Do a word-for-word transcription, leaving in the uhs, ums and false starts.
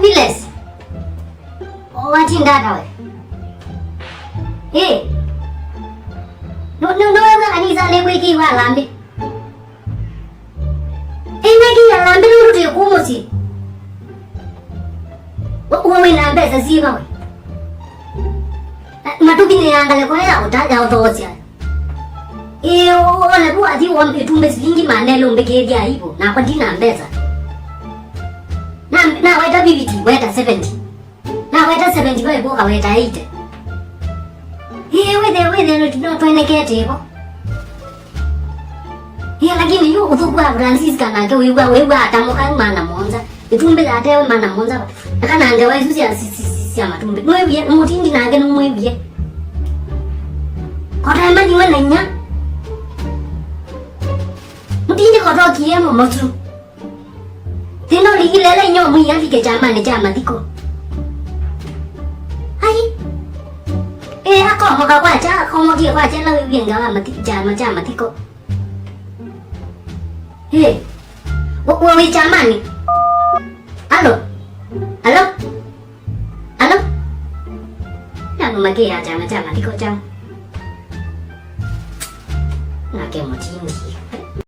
Viles. Watinda ata we? Ĩ. No, no, no, we kanisa nĩ wĩkĩiwa alambĩ. Ĩndĩ kĩla mbĩ nũndũ twĩ kũũ mũsyĩ. Ũũ wĩ na mbesa syĩva we? Matuki nĩ ya ngalĩko ya ũta-, ya ũthoosya. Ĩĩ, one vu athi wom ĩtumbĩ silingi manelo mbĩkĩĩthya aivo, nakwa ndi na mbesa. Na, naweta fifty, weta seventy. Naweta seventy-five, ũkaweta eighty. Ĩĩ, wĩthe, wĩthe, no twenekete ĩvo. Ĩĩ, lakini yu ũthũku wa Francisca nake wĩw'a, wĩw'a atamũka mana mũonza. Ĩtumbĩ yatewe mana mũonza. Aka na ngewa isu sya, si, si, si, sya matumbĩ. Mwĩwie, mũtindi nake nĩmwĩwie. Kotaemaniwe na inya. Mũtindi kotokie mũmotu. Thĩna ũlikile ĩla inyia ũmwĩie avike kyamanĩ kya mathiko. Ai. Ĩĩ, akomoka kwakya, akomokie kwakya ĩla wĩwie ngewa wa mathi-, kyama kya mathiko. Ĩĩ. We, we wĩ kyamanĩ? Alo? Alo? Alo? Nĩ andũ makĩaa kyama kya mathiko kyao. Nake mũtindi.